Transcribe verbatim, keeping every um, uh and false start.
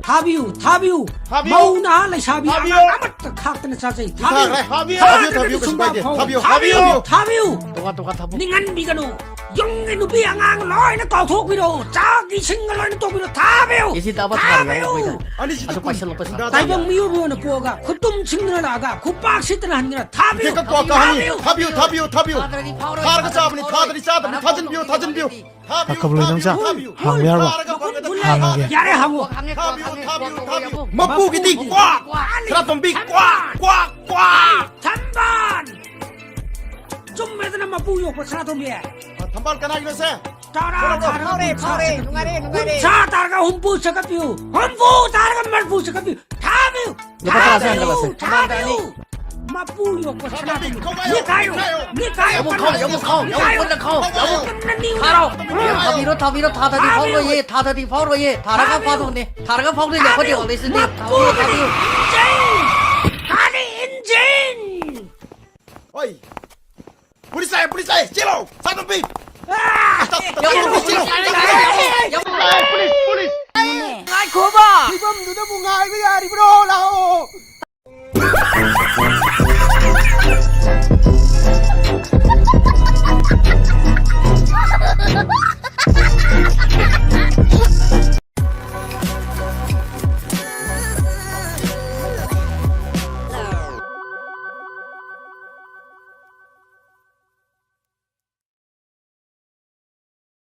ꯊꯥꯕꯤꯌꯨ, ꯊꯥꯕꯤꯌꯨ꯫ ꯊꯥꯕꯤꯌꯨ꯫ ꯃꯧ ꯅꯍꯥ ꯂꯩꯁꯥꯕꯤ ꯊꯥꯕꯤꯌꯨ꯫ ꯑꯉꯥꯡ ꯑꯃꯠꯇ ꯈꯥꯛꯇꯅ ꯆꯥꯖꯩ꯫ ꯊꯥꯕꯤꯌꯨ꯫ ꯊꯥꯈ꯭ꯔꯦ꯫ ꯊꯥꯕꯤꯌꯨ, ꯊꯥꯕꯤꯌꯨ, ꯊꯥꯕꯤꯌꯨ, ꯀꯩꯁꯨ ꯀꯩꯁꯨ ꯀꯥꯏꯗꯦ꯫ ꯐꯥꯎ-, ꯊꯥꯕꯤꯌꯨ, ꯊꯥꯕꯤꯌꯨ, ꯊꯥꯕꯤꯌꯨ꯫ ꯊꯥꯕꯤꯌꯨ꯫ ꯇꯣꯉꯥꯟ ꯇꯣꯉꯥꯟ ꯊꯝꯃꯨ꯫ ꯅꯤꯡꯍꯟꯕꯤꯒꯅꯨ꯫ ꯌꯨꯝꯒꯤ ꯅꯨꯄꯤ ꯑꯉꯥꯡ ꯂꯣꯏꯅ ꯀꯥꯎꯊꯣꯛꯄꯤꯔꯣ꯫ ꯆꯥꯛ ꯏꯁꯤꯡꯒ ꯂꯣꯏꯅ ꯇꯣꯛꯄꯤꯔꯣ꯫ ꯊꯥꯕꯤꯌꯨ꯫ ꯑꯦꯁꯤ ꯇꯥꯕ ꯊꯥꯔꯒ ꯊꯥꯕꯤꯌꯨ꯫ ꯑꯩꯈꯣꯏꯗ꯫ ꯑꯅꯤꯁꯤꯗꯤ ꯑꯗꯨ ꯄꯥꯏꯁꯜꯂꯣ, ꯄꯥꯏꯁꯜꯂꯣ꯫ ꯍꯨꯟꯗꯥ ꯇꯥꯏꯕꯪ ꯊꯝꯃꯨ꯫ ꯃꯤꯑꯣꯏꯕ ꯑꯣꯏꯅ ꯄꯣꯛꯑꯒ ꯈꯨꯇꯨꯝ ꯁꯤꯡꯗꯅ ꯂꯥꯛꯑꯒ ꯈꯨꯄꯥꯛ ꯁꯤꯠꯇꯅ ꯍꯟꯒꯅ ꯊꯥꯕꯤꯌꯨ꯫ ꯇꯤꯀꯦꯠ ꯀꯛꯄ ꯀꯥꯡꯕꯨ, ꯊꯥꯕꯤꯌꯨ꯫ ꯊꯥꯕꯤꯌꯨ, ꯊꯥꯕꯤꯌꯨ, ꯊꯥꯕꯤꯌꯨ꯫ ꯊꯥꯗ꯭ꯔꯗꯤ ꯐꯥꯎꯔꯣꯏ꯫ ꯊꯥꯔꯒ ꯆꯥꯕꯅꯤ, ꯊꯥꯗ꯭ꯔꯗꯤ ꯆꯥꯗꯕꯅꯤ꯫ ꯊꯥꯖꯤꯟꯕꯤꯌꯨ, ꯊꯥꯖꯤꯟꯕꯤꯌꯨ꯫ ꯊꯥꯕꯤꯌꯨ, ꯀꯛꯈ꯭ꯔꯕ ꯂꯣꯏ ꯊꯥꯕꯤꯌꯨ, ꯅꯪ? ꯊꯥꯕꯤꯌꯨ꯫ ꯍꯥꯡꯕ ꯌꯥꯔꯕꯣ? ꯊꯥꯔꯒ ꯐꯪꯒꯗꯕꯅꯤ꯫ ꯍꯥꯡꯉꯒꯦ꯫ ꯌꯥꯔꯦ, ꯍꯥꯡꯉꯣ꯫ ꯍꯥꯡꯉꯦ, ꯊꯥꯕꯤꯌꯨ, ꯍꯥꯡꯉꯦ, ꯊꯥꯕꯤꯌꯨ, ꯍꯥꯡꯉꯦ, ꯊꯥꯕꯤꯌꯨ꯫ ꯍꯥꯡꯉꯦ꯫ ꯃꯄꯨꯒꯤꯗꯤ ꯃꯄꯨꯒꯤꯗꯤ ꯀ꯭ꯋꯥꯛ! ꯀ꯭ꯋꯥꯛ! ꯁꯅꯥꯇꯣꯝꯕꯤ ꯀ꯭ꯋꯥꯛ! ꯀ꯭ꯋꯥꯛ! ꯀ꯭ꯋꯥꯛ! ꯊꯝꯕꯥꯜ! ꯆꯨꯝꯃꯦꯗꯅ ꯃꯄꯨ ꯌꯣꯛꯄ ꯁꯅꯥꯇꯣꯝꯕꯤ꯫ ꯑ, ꯊꯝꯕꯥꯜ ꯀꯅꯥꯒꯤꯅꯣ ꯁꯦ? ꯇꯔꯥ ꯊꯣꯛꯂꯛꯑꯣ꯫ ꯇꯥꯔꯒ ꯐꯥꯎꯔꯦ, ꯀꯨꯟꯊ꯭ꯔꯥ ꯐꯥꯎꯔꯦ, ꯆꯠꯀꯠꯄꯤꯌꯨ꯫ ꯅꯨꯡꯉꯥꯏꯔꯦ, ꯅꯨꯡꯉꯥꯏꯔꯦ꯫ ꯀꯨꯟꯊ꯭ꯔꯥ ꯇꯥꯔꯒ ꯍꯨꯝꯐꯨ ꯆꯠꯀꯠꯄꯤꯌꯨ꯫ ꯍꯨꯝꯐꯨ ꯇꯥꯔꯒ ꯃꯔꯤꯐꯨ ꯆꯠꯀꯠꯄꯤꯌꯨ꯫ ꯊꯥꯕꯤꯌꯨ! ꯂꯨꯄꯥ ꯇꯔꯥ ꯊꯥꯕꯤꯌꯨ! ꯁꯦ ꯍꯟꯒꯠꯂꯁꯦ꯫ ꯊꯥꯕꯤꯌꯨ! ꯃꯄꯨ ꯌꯣꯛꯄ ꯁꯅꯥꯇꯣꯝꯕꯤ꯫ ꯅꯤꯛꯈꯥꯏꯌꯣ! ꯅꯤꯛꯈꯥꯏꯌꯣ! ꯌꯥꯝ ꯀꯟꯅ ꯅꯤꯛꯎ! ꯊꯥꯔꯣ! ꯌꯥꯝ ꯊꯥꯕꯤꯔꯣ, ꯊꯥꯕꯤꯔꯣ, ꯊꯥꯗꯗꯤ ꯐꯥꯎꯔꯣꯏꯌꯦ, ꯊꯥꯗꯗꯤ ꯐꯥꯎꯔꯣꯏꯌꯦ, ꯊꯥꯔꯒ ꯐꯥꯗꯧꯅꯦ, ꯑꯩꯈꯣꯏꯗꯤ ꯊꯥꯕꯤꯌꯨ! ꯊꯥꯕꯤꯌꯨ! ꯃꯄꯨꯒꯤ ꯏꯟꯖꯤꯟ! ꯒꯥꯔꯤ ꯏꯟꯖꯤꯟ! ꯍꯣꯏ! ꯄꯨꯂꯤꯁ ꯂꯥꯛꯑꯦ, ꯄꯨꯂꯤꯁ ꯂꯥꯛꯑꯦ, ꯆꯦꯜꯂꯣ! ꯁꯅꯥꯇꯣꯝꯕꯤ! ꯑꯥ! ꯆꯦꯜꯂꯣ! ꯆꯦꯜꯂꯣ! ꯄꯨꯂꯤꯁ ꯂꯥꯛꯑꯦ, ꯄꯨꯂꯤꯁ, ꯄꯨꯂꯤꯁ! ꯉꯥꯏꯈꯣꯕ! ꯐꯤꯕꯝꯗꯨꯗꯕꯨ ꯉꯥꯏꯕ ꯌꯥꯔꯤꯕ꯭ꯔꯣ? ꯂꯥꯛꯑꯣ!